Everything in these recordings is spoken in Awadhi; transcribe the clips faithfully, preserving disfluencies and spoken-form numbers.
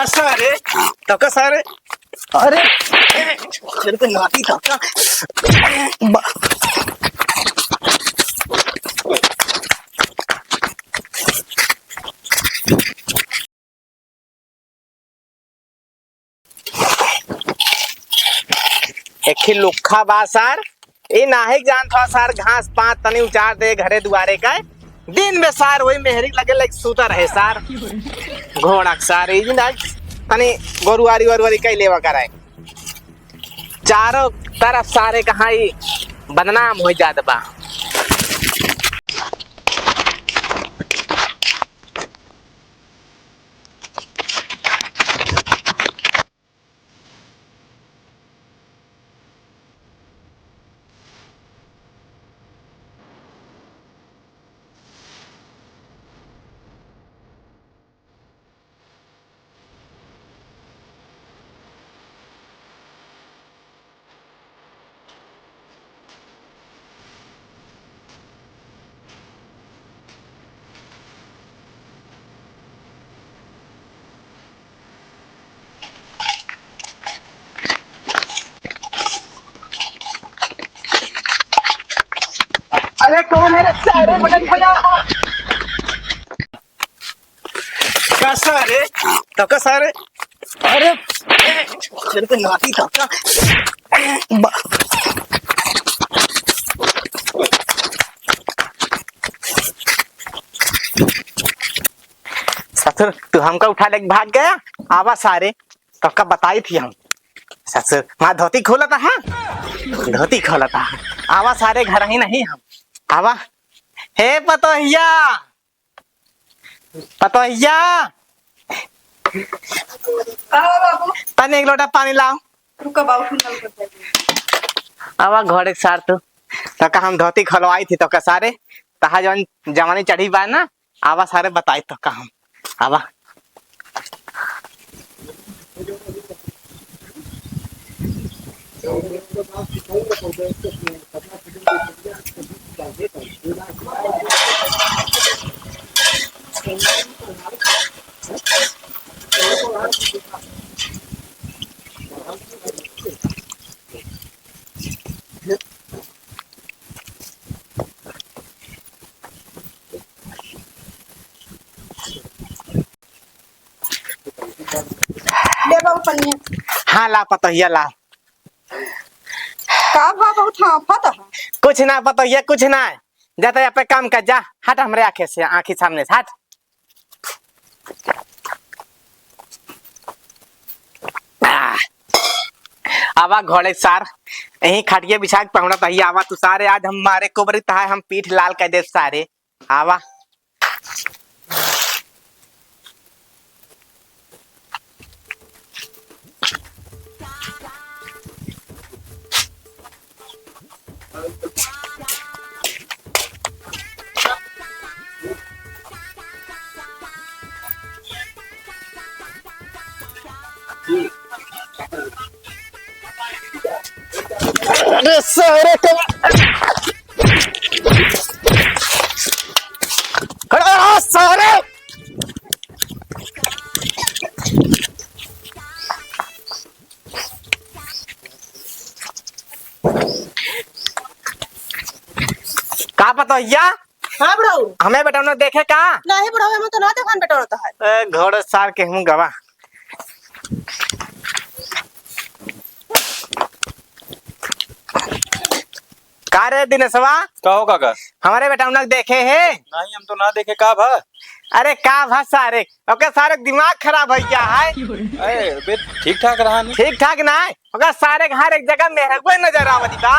सारे, तका सारे, अरे, तेरे को नाती तका। बा- एक ही लुक्खा बा सार, ई नाहिक जानत हौ सार, घास पात तनी उचार दे घरे दुआरे का। दिन में सार वही मेहरी लगे लाइक सूता रहे सार। घोड़ा के सार, ई दिन आज तनी गोरुआरी वरुआरी कई लेवा कराए। चारों तरफ सारे कहाँ ई बदनाम हो जात बा। अरे कौन है रे सारे बटन बजाओ। का सारे? तो का सारे? अरे, तेरे को नाती तो का? बा- ससुर, तू हमका उठा लेके भाग गया? आवा सारे, तो का बताई थी हम? ससुर, माँ धोती खोलता है, धोती खोलता है। आवा सारे, घर ही नहीं हम। आवा। हे पतोहिया, पतोहिया। का हो बाबू? तनी एक लोटा पानी लाओ। रुका बाबू, फिर नल कर देंगे। आवा घोड़े सार तू। तो का हम धोती खोलवाई थी तो का सारे? तहा जवन जवानी चढ़ी बा ना, आवा सारे बताई तो का हम। आवा। ले बाबू पनिया। हाँ, ला पतोहिया, ला। का भा बहुत हाँफत ह? कुछ ना पतोहिया, कुछ ना। जा तो यहाँ पे काम कर, जा। हट हमरे आँखे से, आँखी सामने से, हट। आह। आवा घोड़े सार, यहीं खटिया बिछा के पहुँचत ही। आवा तू सारे, आज हम मारे कोबरी तहाय, हम पीठ लाल कर देब सारे। आवा। अरे सारे का, अरे सारे। का पतोहिया? हाँ बुढ़ऊ। हमें बेटौना देखे का? नहीं बुढ़ऊ, हमें तो ना देखान बेटौना तो है। ए, घोड़े सार के हम गवा। का रे दिनेशवा? का हो काका? हमरे बेटौना के देखे है? नहीं, हम तो ना देखे, का भा? अरे का भा सारे, ओकर सारे दिमाग खराब होइ गया है। अरे बे, ठीक ठाक रहा नहीं। ठीक ठाक ना है, ओकर सारे के हर एक जगह मेहरगुए नजर आवत बा।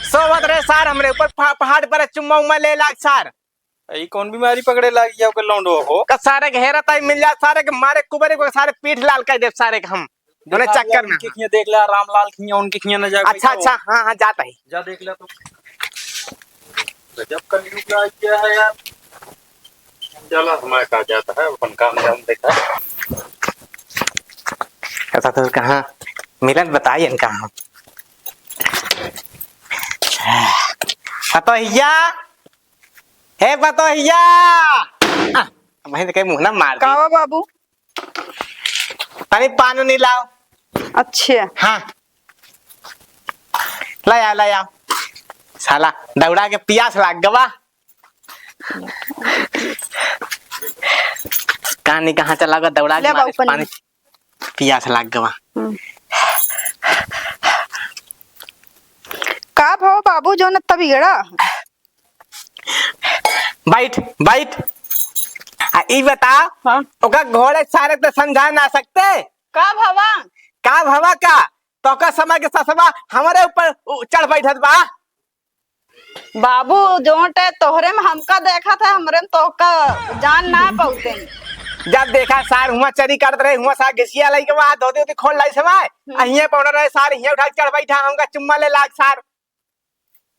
सोवत रहे सार हमरे ऊपर पहा-, पहाड़ पर चुम्मा उम्मा ले लाग सार। ई कौन बीमारी पकड़े लाग गया ओकर लौंडो हो? का सारे के हेरत आई मिल जा, सारे के मारे कुबरे को सारे पीठ लाल कर देब सारे के हम। दोनों देखा चक्कर भैया, में। उनके खिया देख ले, रामलाल खिया, उनके खिया न जा, अच्छा, बैठा हो। अच्छा, हाँ, हाँ, जाता है। जा देख ले तो। गजब कलयुग आ गया है यार। चला, हमारे का जाता है, अपन काम धाम देखा। अच्छा, तो कहाँ मिलन बताई इनका हम। पतोहिया, हे पतोहिया। आ, वहीं तो कहीं मुँह ना मार दी। कावा बाबू? तनी पानी नहीं लाओ। अच्छा। हाँ, ले आओ, ले आओ। साला दौड़ा के पियास लाग गवा। कहानी कहाँ चला गवा, दौड़ा के ले बाबू मारे पानी। पानी। पियास लाग गवा। हम्म। का भवा बाबू, जौन तब बिगड़ा? बैठ, बैठ। आ, ई बता, हाँ? ओका घोड़े सारे तो समझा ना सकते? का भवा? का भवा का? तोका समय के ससवा हमरे ऊपर उ-, चढ़ बैठत बा। बाबू, जोटे तोहरे में हमका देखत है, हमरे में तोहका जान ना पौते। जब देखा सार हुआ चरी करत रहे, हुआ सार घिसिया लइके बा, धोती उती खोल लाई समय, हम्म। अहिए पौना रहे सार, हिया उठा के चढ़ बैठा, हमका चुम्मा ले लाग सार।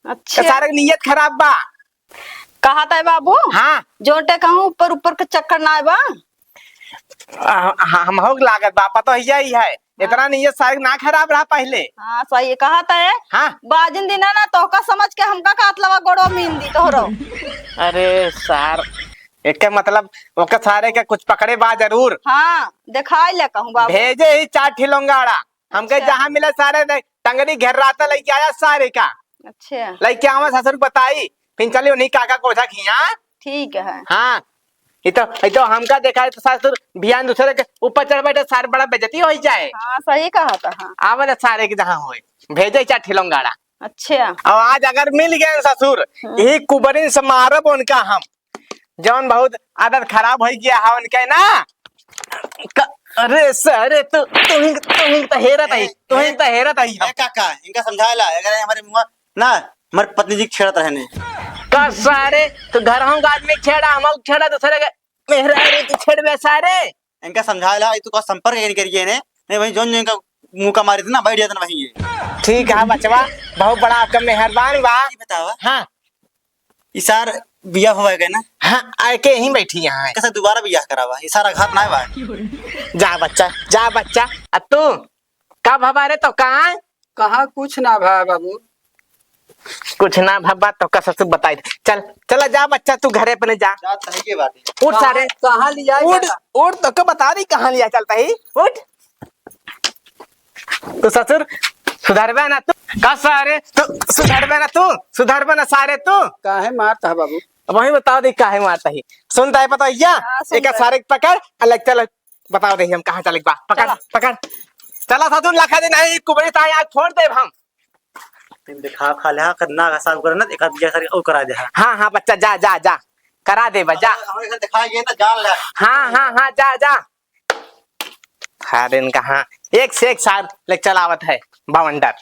अच्छा। तो सारे के नियत खराब बा। कहत है बाबू? हाँ। जोटे कहूँ ऊपर ऊपर के चक्कर ना बा। आ, हाँ, हमहू के लागत बा, पता ही यही है। हाँ। इतना नियत सारे के ना खराब रहा पहले। हाँ, सही कहत है। हाँ। बाजिन दिन है ना, तोहका समझ के हमका कात लगा गोड़ो मीन दी तोहरो। अरे सार, एके मतलब ओके सारे के कुछ पकड़े बा जरूर। हाँ, दिखाई ले कहूँ बाबू। भेजे ही चार ठिलोंगाड़ा। हमके अच्छा। जहाँ मिला सारे ने टंगरी घेर्राता लइके आया सारे का। अच्छा। लइके आवा ससुर बताई, फिर चली उन्हीं काका कोझा खिया। ठीक है। हाँ, ये तो, ये तो हमका देखा है तो ससुर बिहान दूसरे के ऊपर चढ़ बैठे, सार बड़ा बेइज्जती हो जाए। हाँ, सही कहा था, हाँ। आवे ना सारे के जहाँ होए, भेजे चार ठिलोंगाड़ा। अच्छा। और आज अगर मिल गए ससुर, हम्म। यही कुबरिन से मारब उनका हम। जौन बहुत आदत खराब होइ गया है उनके ना। क-, अरे सारे, तू, तू ही, तू ही तो हेरत आई, ए, तू ही ए, तो हेरत आई। ए काका, इनका समझाला, अगर हमारे मुआ ना, हमारे पत्नी जी के छेड़त रहने। का सारे, तू घर हम आदमी के छेड़ा, हम छेड़ा, दूसरे के मेहरारू के छेड़बे सारे। इनका समझाला, ये तू का संपर्क नहीं करिए ने, नहीं वही जौन जौन का मुंह का मारे थे ना, बैठ जाते ना वहीं ये। ठीक है बचवा, बहुत बड़ा आपका मेहरबान बा। ये बतावा। हाँ। ई सार बियाह हुआ है ना? हाँ, आके यहीं बैठी यहाँ है। कैसे दोबारा बियाह करावा? ई सारा घात ना बा। जा बच्चा, जा बच्चा। आ तू का भवा रे, तो कहाँ? कहाँ कुछ ना भा बाबू। कुछ ना भवा तो का ससुर बताई दे। चल, चला जा बच्चा, तू घरे अपने जा। जा, सही के बात है। उठ सारे। कहाँ, कहाँ लिया उठ, जाता? उठ, तो का बता रही कहाँ लिया चलता ही? उठ। तू ससुर सुधरबे ना तू, का सारे तू सुधरबे ना तू, सुधरबे ना सारे तू। काहे मारता है बाबू? अब वही बता दे काहे मारता ही। सुनता है पता भैया? हाँ, सुनता एक है। सारे के पकड़, अलग चल, बताओ दे हम कहाँ चले बा। पकड़, चला। पकड़। चला ससुर लखा दे नहीं, कुबरी ताई आज छोड़ दे हम। तुम दिखा खा ले, हाँ, करना का साफ करना, एक आध जैसा और करा दे, हाँ। हाँ, हाँ, बच्चा, जा, जा, जा। करा दे बा, जा। हमारे घर दिखा गए ना, जान ले। हाँ, हाँ, हाँ, जा, जा। सारे इनका, हाँ, एक से एक सार ले चलावत है बवंडर।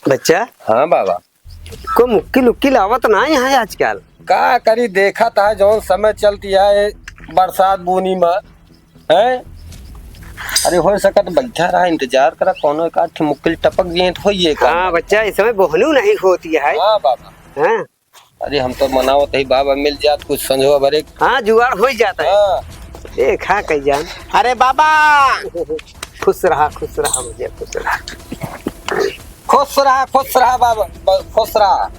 बच्चा। हाँ बाबा। को मुक्किल उक्किल आवत ना यहाँ आजकल। का करी, देखत है जौन समय चलती है बरसात बूनी में, हैं? अरे हो सकत बैठा रहा, इंतजार करा, कौनो एक आध ठे मुक्किल टपक गए तो होइए का। हाँ बच्चा, इस समय बोहनू नहीं होती है। हाँ बाबा। हाँ। अरे हम तो मनावत ही बाबा मिल जात कुछ संझवा भरे। हाँ, जुगाड़ हो ही जाता है। हाँ। देखा कई जान। अरे बाबा। खुश रहा, खुश रहा भैया, खुश रहा। खुश रहा, खुश रहा बाबा, ब-, खुश रहा।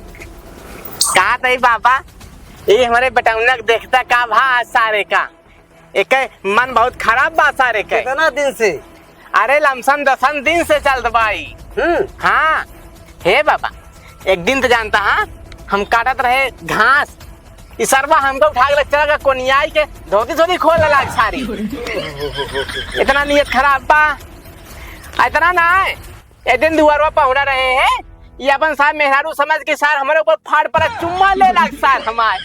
का तई बाबा, ये हमारे बेटौना के देखता का भा सारे का। एके मन बहुत खराब बा सारे के। कितना दिन से? अरे लमसम दसन दिन से चलत बाई। हम्म। हाँ। हे बाबा, एक दिन तो जानता हाँ, हम काटत रहे घास, ई सरवा हमको उठा के ले चला गया कोनियाई के धोती धोती खोल लाग सारी। इतना नियत खराब बा। आ इतना ना है, एक दिन दुआरवा पहुड़ा रहे हैं, ये अपन सार मेहरारू समझ के सार हमारे ऊपर फाड़ पड़ा चुम्मा ले लाग सार हमार।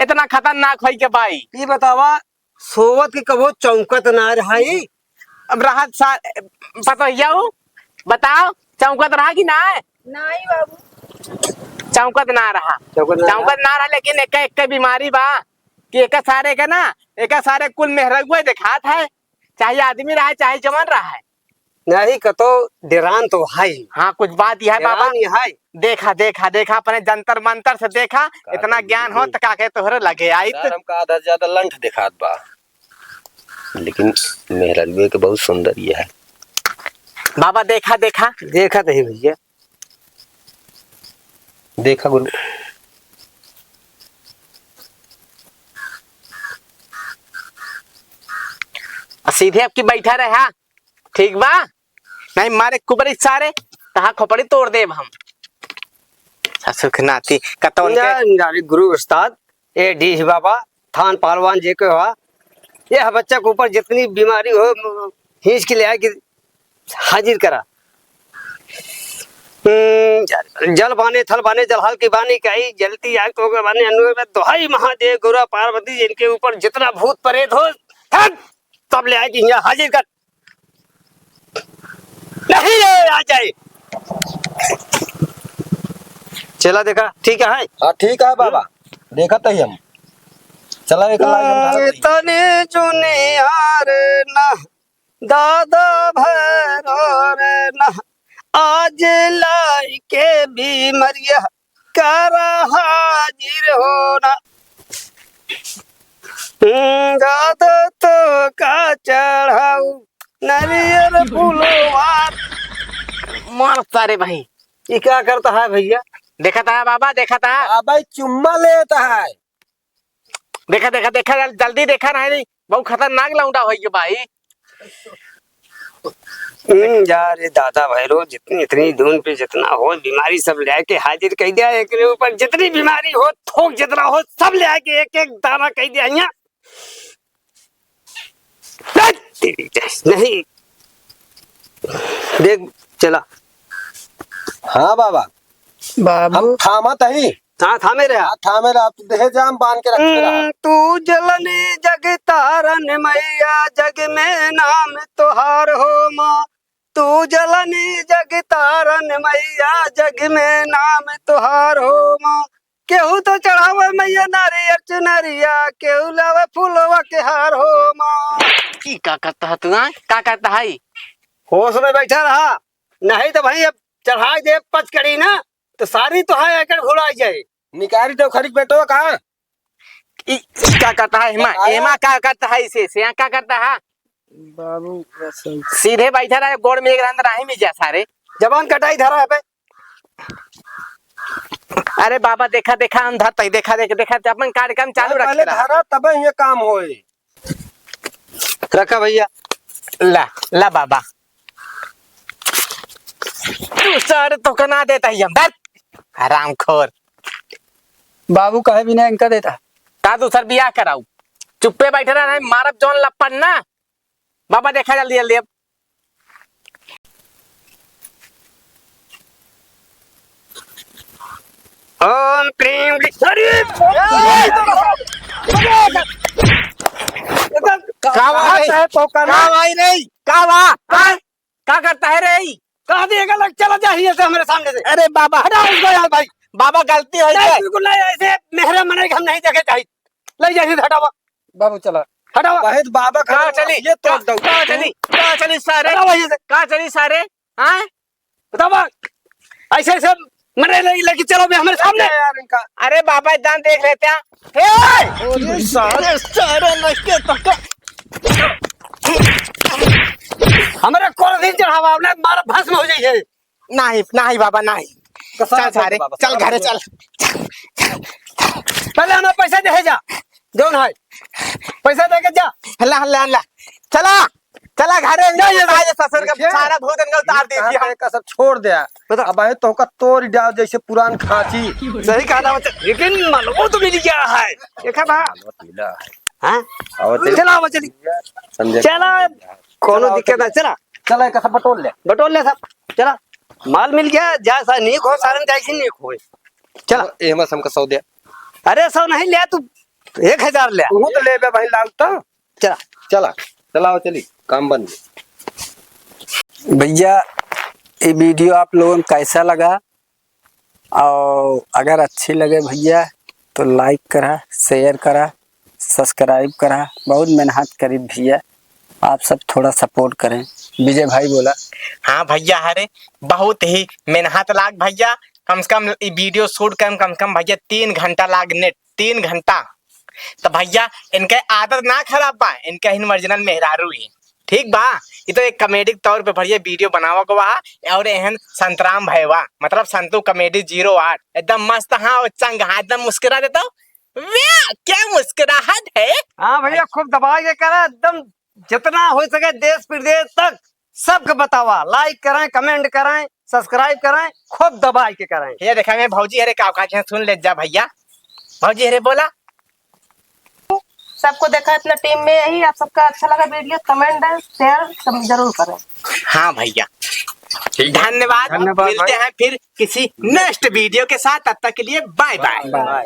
इतना खतरनाक होई के बाई। ई बतावा, सोवत के कबो चौंकत ना रहाई। अब रहत सार, पतोहिया हो, बताओ, चौंकत रहा कि ना? नहीं बाबू। चौंकत ना रहा। चौंकत ना रहा। चौंकत ना रहा, लेकिन एक, एक बीमारी बा कि एक सारे के ना, एक सारे कुल मेहरगुए देखात है, चाहे आदमी रहा, चाहे जवान रहा है। नहीं, कतो डेरान तो है। हाँ, कुछ बात यह है, बाबा। डेरान यह है। देखा, देखा, देखा, अपने जंतर मंतर से देखा, का इतना करी? ज्ञान हो, तो का के तोहरे लगे आई, सर, तो हमका आधा से ज्यादा लंठ दिखात बा, लेकिन मेहररुए के बहुत सुंदर ये है। बाबा, देखा, देखा। देखा नहीं भैया। देखा गुरु। सीधे अब की बैठा रहा, ठीक बा? नहीं मारे कुबरी सारे, तहा खोपड़ी तोड़ देब हम। ससुर के नाती, कतौन के। ना, ना रे गुरु उस्ताद, ए डीह बाबा, थान पहलवान जे के हुआ, यह बच्चा के ऊपर जितनी बीमारी हो, खींच के ले आए कि हाजिर करा। हम्म, जल बाने, थल बाने, जलहाल की बानी कही, जलती आग तो के बाने, अनुए में दोहाई महादेव, गौरा पार्वती, जिनके ऊपर जितना भूत प्रेत हो, सब, सब ले आए कि यहाँ हाजिर कर। नहीं रे, आ जाए। चला देखा, ठीक है? हाँ, ठीक है बाबा, देखत ही हम। चला, एक लाइन हम ढालत ही। तने जुनियार ना, दादा भैरो रे ना, आज लाई के बीमरिया करा हाजिर होना। हम्म, दादा तो का चढ़ाऊ, नरियर फुलवा। मार सारे भाई। ये क्या करता है भैया? देखा था बाबा, देखा था। बाबा, ये चुम्मा लेता है। देखा, देखा, देखा, जल-, जल्दी देखा नहीं, बहुत खतरनाक लौंडा होइगे भाई। हम्म, जा रे दादा भैरो, जितनी, इतनी धुन पे जितना हो, बीमारी सब ले आके हाजिर कइ दिया। एकरे ऊपर जितनी बीमारी हो, थोक जितना हो, सब ले आके एक एक दाना कइ दिया यहाँ। नहीं, देख, चला। हाँ बाबा। बाबू। हम थामत ही। हाँ, थामे रहा। हाँ, थामे रहा। तू देहे जाम बांध के रखे रहा। हम्म, तू जलनी जग तारन मैया, जग में नाम तोहार हो माँ। तू जलनी जग तारन मैया, जग में नाम तोहार हो माँ। केहू तो चढ़ावे मैया नारियर चुनरिया, केहू लावे फूलवा के हार हो माँ। ई का करता है तू, हाँ? का करता है? होश में बैठा रहा, नहीं तो भाई अब चढ़ाई दे पचकड़ी ना, तो सारी तो है एकड़ भुला जाए। निकारी तो खरीद बेटो का? ई, ई का करता है एमा? बताया। एमा का करता है इसे? से यहाँ का करता है? बाबू, बस। सीधे बैठा रहे, गोड़ में एक रंद नहीं मिल जा सारे। जबान कटाई धरा है बे। अरे बाबा, देखा, देखा, हम धरते ही, देखा, देखा, देखा, अपन कार्यक्रम चालू अरे, रखे पहले रहा। धरा, तबे ये काम होए। रखा भैया। ला, ला बाबा। तू सर तो के ना देता ही हम, धर। हरामखोर। बाबू कहे बिना इनका देता। का दूसर बियाह कराऊ? चुप्पे बैठे रह, मारब जौन लपड़ ना। बाबा देखा जल्दी जल्दी अब। ओम क्रीम क्रीम, अरे! का हुआ रे? का हुआ रे? का हुआ? हाँ? का करता है रे? कहा दिए गलत, चला जा हियां से हमरे सामने से। अरे बाबा। हटाओ इसको यार भाई। बाबा गलती हो नहीं, गई। बिल्कुल नहीं, ऐसे मेहरा मनाई के हम नहीं देखे चाहिए। ले जा हियां से, हटावा। बाबू चला। हटावा। भाई तो बाबा का खा चली? ये तो का, दो। का चली? का चली सारे? हटावा हियां से। का चली सारे? हाँ? बतावा। ऐसे ऐसे मरे ले, लेके चलो बे हमरे सामने। अरे यार इनका। अरे बाबा, इधर देख लेते हैं। ए! अरे सारे, सारे लड़के तो का। हमरे कोई दिन चढ़ावा, अपने मार भस्म हो जाइए। नहीं, नहीं बाबा, नहीं। कसम चल से सारे, बाबा, चल कसम घरे से। चल। पहले हमें पैसा दे जा, जौन है, पैसा दे के जा। हल्ला, हल्ला, हल्ला। चला, चला घरे। जा, जा, जा। आज ससुर का देखिए, सारा भूत इनका उतार ये दीजिए कहा हम। का सब छोड़ दिया। बता। अब आए तो का तोड़ डाल जैसे पुरान खांची। सही कहा था बच्चा, लेकिन मलबो तो मिल गया है। देखा था? मलबो तो मिला है। हाँ? और चला, चला, चली। समझे? चला, कोनो चला, दिक्कत चला। ना, चला। चला, एक सब बटोर ले। बटोर ले सब, चला। माल मिल गया, जा सा नहीं खो, सारन जाए से नहीं खोए। चला। ए, हमारे हमका सौ दे। अरे, सौ नहीं ले, तू एक हजार ले। तू तो ले बे भाई, लाग तो। चला। चला, चलाओ, चली, काम बन गया। भैया, ये video आप लोगन कैसा लगा? और अगर अच्छी लगे भैया, तो like करा, share करा, subscribe करा। बहुत मेहनत करी भैया, आप सब थोड़ा support करें। विजय भाई बोला। हाँ भैया, अरे बहुत ही मेहनत लाग भैया, कम से कम ई video shoot करम, कम से कम भैया तीन घंटा लाग net, तीन घंटा। तो भैया, इनके आदत ना खराब बा, इनके हिन original मेहरारू ही, ठीक बा। ये तो एक comedy के तौर पे बढ़िया video बनावा को बा, और एहन संतराम भैया, मतलब संतू comedy zero आठ, एकदम मस्त। हाँ, वो चंग, हाँ, एकदम मुस्कुरा देता हूँ। वाह, क्या मुस्कुराहट है। हाँ भैया, खूब दबा के करा, एकदम जितना होइ सके देश प्रदेश तक सबके बतावा, like करें, comment करें, subscribe करें, खूब दबाइ के करें। ये देखा, मैं भौजी हरे का औकात है, सुन ले जा भइया। भौजी हरे बोला। सबको देखा अपना टीम में यही। आप सबका अच्छा लगा वीडियो, comment, share सब जरूर करें। हाँ भइया, धन्यवाद। धन्यवाद मिलते भाई। हैं फिर किसी नेक्स्ट वीडियो के साथ, तब तक के लिए बाय बाय। बाय।